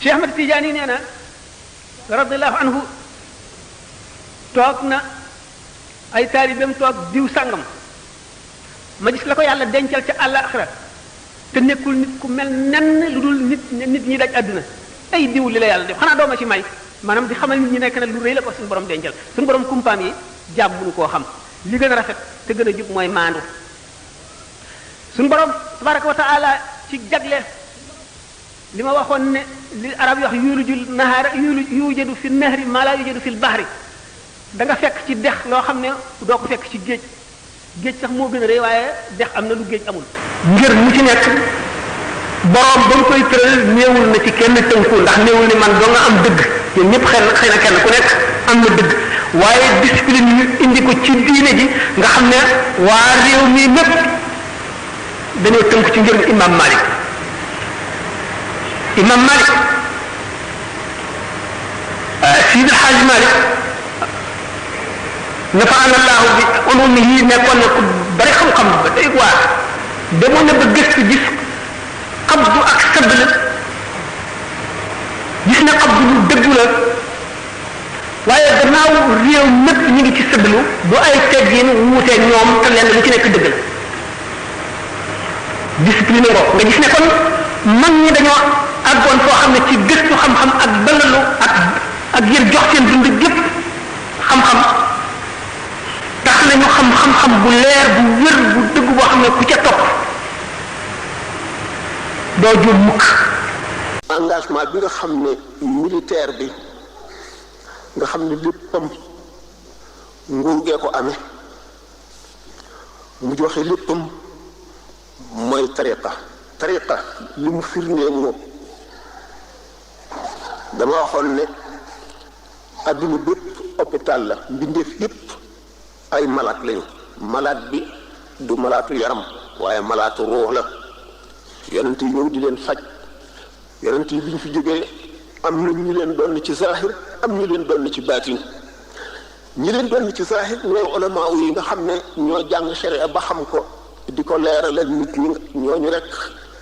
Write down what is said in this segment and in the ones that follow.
Cheikh Ahmad Tidiane nee na radiyallahu anhu toog na ay taalibeem toog diw sàngam ma gis la ko yàlla dencal ca àllaaxira te nekkul nit ku mel nenn lu dul nit ñi daj àdduna ay diw li la yàlla def xanaa dooma ci may maanaam di xamal nit ñi nekk na lu rëy la ko suñu borom dencal suñu borom kumpaam yi jàmm mënu koo xam li gën a rafet te gën a jub mooy maandu suñu borom tabaraka wa taala ci jagle li ma waxoon ne li arab yi wax yulujul nahaara yujadu fi nahri maa laa yujadu fil bahri da nga fekk ci dex loo xam ne doo ko fekk ci géej géej sax moo gën a rëy waaye dex am na lu géej amul ngir mu ci nekk borom ba mu koy tëral néewul na ci kenn tënku ndax néewul ni man doo nga am dëgg yéen ñëpp xëy na kenn ku nekk am na dëgg waaye discipline ñu indi ko ci diine ji nga xam ne waa réew mi mépp dañoo tënku ci ngir imam Malik imam Malik Sidi El Hadj Malik nafaana Allahu bi ulumihi nekkoon na ku bari xam-xam ba day waar demoon na ba gëstu gis xabdu ak sëbl gis na xabdu lu dëggu la waaye gannaaw réew mépp ñu ngi ci sëblu bu ay teggin wuuteeg ñoom te lenn lu ci nekk dëgg la discipline ngo nga gis ne kon mag ñi dañoo àggoon foo xam ne ci gëstu xam-xam ak dalalu ak yër jox seen dund gépp xam-xam tax nañu xam-xam bu leer bu wér bu dëgg boo xam ne ku ca topp doo jur mukk engagement bi nga xam ne militaire bi nga xam ne léppam nguur gee ko amee mu joxe léppam mooy tariqa li mu firndee moom dama waxoon ne adduna bépp hôpital la mbindeef yépp ay malaat lañu malaat bi du malaatu yaram waaye malaatu ruux la yonent yi ñëw di leen faj yonent yi bi ñu fi jógee am na ñu leen doon ci zahir am ñu leen doon ci baatin ñi leen doon ci zahir ñooy ulama yi nga xam ne ñoo jàng sharia ba xam ko di ko leeralal nit ñi ñooñu rek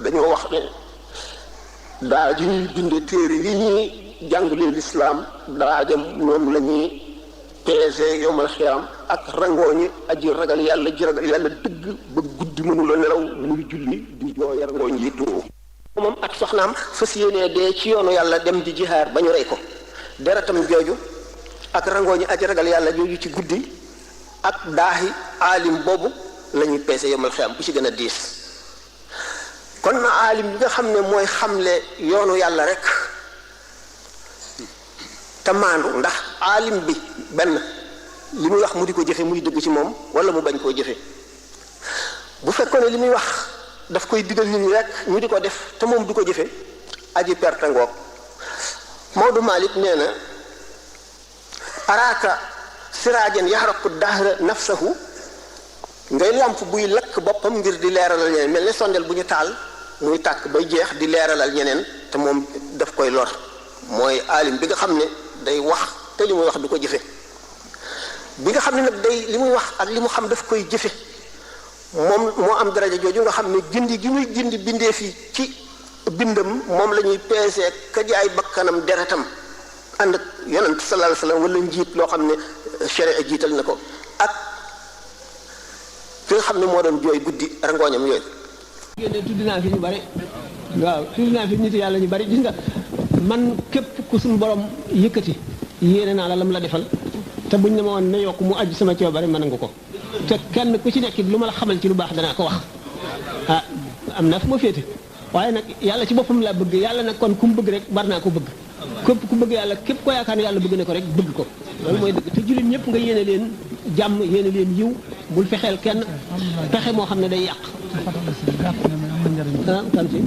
dañoo wax ne daa ji ñuy binde téere yi ñuy jàngalee lislaam daajam moom la ñuy peese yomal xiyaam ak rangooñi aji ragal yàlla ji ragal yàlla dëgg ba guddi mënula nelaw muy julli di jooy rangooñ yi tuuru moom ak soxnaam fas yéenee dee ci yoonu yàlla dem di jihaar ba ñu rey ko deretam jooju ak rangooñi aji ragal yàlla jooju ci guddi ak daaxi aalim boobu la ñuy peese yomal xiyaam bu ci gën a diis kon na aalim bi nga xam ne mooy xamle yoonu yàlla rek te maandu ndax aalim bi benn li muy wax mu di ko jëfe muy dëgg ci moom wala mu bañ koo jëfe bu fekkoon ne li muy wax daf koy digal nit ñi rek ñu di ko def te moom du ko jëfe aji perte ngoog Maodo Malick nee na araaka siraajan yaxraqu dahra nafsahu ngay làmp buy lakk boppam ngir di leeralal ñeneen mel ne sondeel bu ñu taal muy tàkk bay jeex di leeralal ñeneen te moom daf koy lor mooy aalim bi nga xam ne day wax te li muy wax du ko jëfe bi nga xam ne nag day li muy wax ak li mu xam daf koy jëfe moom moo am daraja jooju nga xam ne gindi gi muy gindi bindee fii ci bindam moom la ñuy peesee ka jaay bakkanam deretam ànd ak yonent sallallahu alayhi wasallam wala njiit loo xam ne sharia jiital na ko ak ki nga xam ne moo doon jooy guddi rangooñam yooyu. génne tudd naa fi ñu bari waaw tudd naa fi nit yàlla ñu bari gis nga man képp ku suñu borom yëkkati yéene naa la lam la defal te buñ ne ma woon ne yokk mu aju sama coobare mën nga ko te kenn ku ci nekk lu ma la xamal ci lu baax danaa ko wax ah am naa fu ma féete waaye nag yàlla ci boppam laa bëgg yàlla nag kon ku mu bëgg rek war naa ko bëgg képp ku bëgg yàlla képp koo yaakaar ne yàlla bëgg na ko rek bëgg ko loolu mooy dëgg te jullit ñëpp nga yéene leen jàmm yéene leen yiw bul fexeel kenn pexe moo xam ne day yàq ah kan ci